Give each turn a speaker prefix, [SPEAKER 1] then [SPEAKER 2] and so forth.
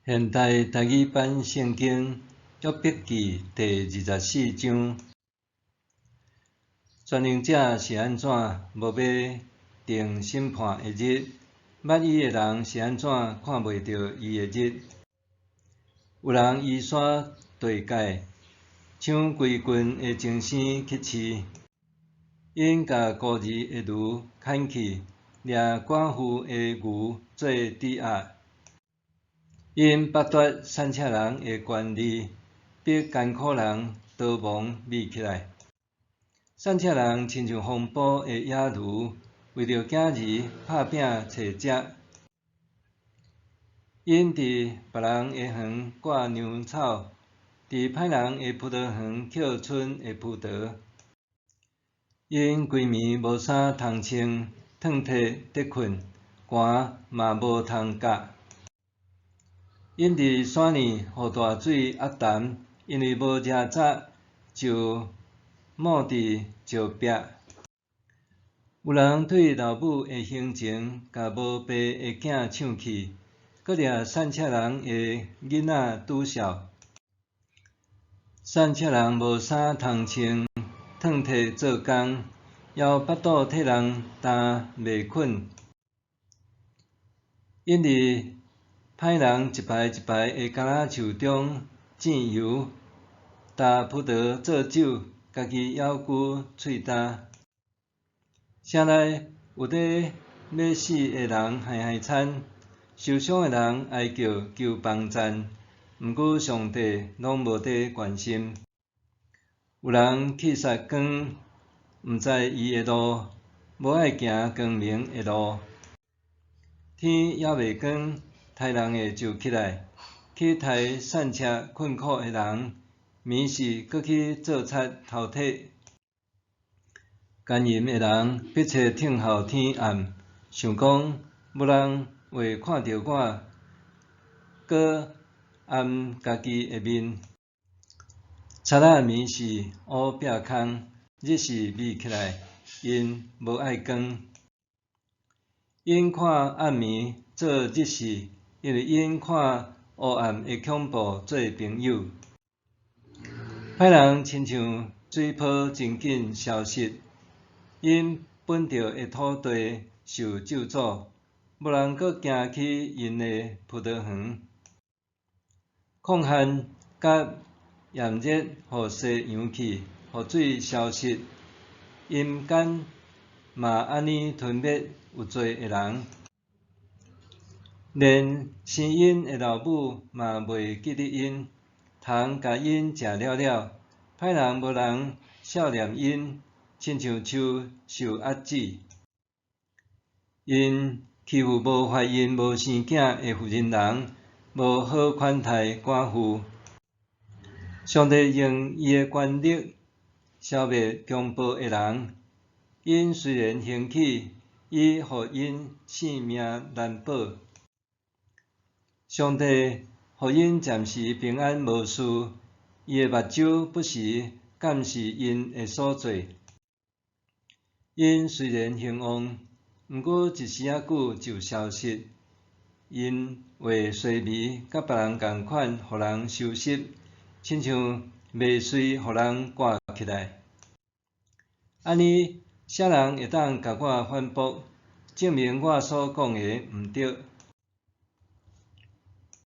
[SPEAKER 1] 現代台語版聖經約伯記第二十四章，全能者是按怎無欲定審判的日？捌伊的人是按怎看袂著伊的日？有人移山地界，搶規群的精牲去飼，𪜶共孤兒的驢牽去，掠寡婦的牛做抵押。𪜶剝奪散赤人的權利，逼艱苦人逃亡覕起來。散赤人親像風暴的野驢，為著囝兒拍拚揣食。𪜶佇別人的園割娘草，佇歹人的葡萄園抾春的葡萄。𪜶規暝無衫通穿，褪體得睏，寒嘛無通覺。𪜶佇山裡予大水壓沉，因為無食雜，就沒佇石壁。有人對老母的胸前，共無爸的囝搶去，閣掠散赤人的囡仔拄笑。散赤人無衫通穿，褪體做工，枵腹肚替人擔麥捆。𪜶佇歹人一排一排的橄欖樹中糋油，打葡萄做酒，家己猶閣喙焦。城內有咧欲死的人害害慘，受傷的人哀叫求幫贊，毋過上帝攏無咧關心。有人去殺光，毋知伊的路，無愛行光明的路。天猶未光，刣人的就起來，去刣散赤困苦的人，暝時閣去做賊偷提。奸淫的人迫切等候天暗，想講無人會看著我，閣掩家己的面。賊仔暝時烏壁空，日時覕起來，𪜶無愛光。𪜶看暗暝做日時，因為𪜶看烏暗的恐怖做朋友。歹人親像水泡真緊消失，𪜶本著的土地受咒詛，無人閣行去𪜶的葡萄園。曠旱佮炎熱予西揚去，雨水消失，陰間嘛按呢吞滅有罪的人。連生𪜶的老母嘛袂記得𪜶，蟲共𪜶食了了，歹人無人數念𪜶，親像樹受壓制。𪜶欺負無懷孕無生囝的婦人人，無好款待寡婦。上帝用伊的權力消滅強暴的人，𪜶雖然興起，伊予𪜶性命難保。上帝予𪜶暫時平安無事，伊的目睭不時監視𪜶的所作。𪜶雖然興旺，毋過一時仔久就消失。𪜶話衰微，佮別人仝款，予人收拾，親像麥穗予人割起來。按呢，啥人會當共我反駁，證明我所講的毋對？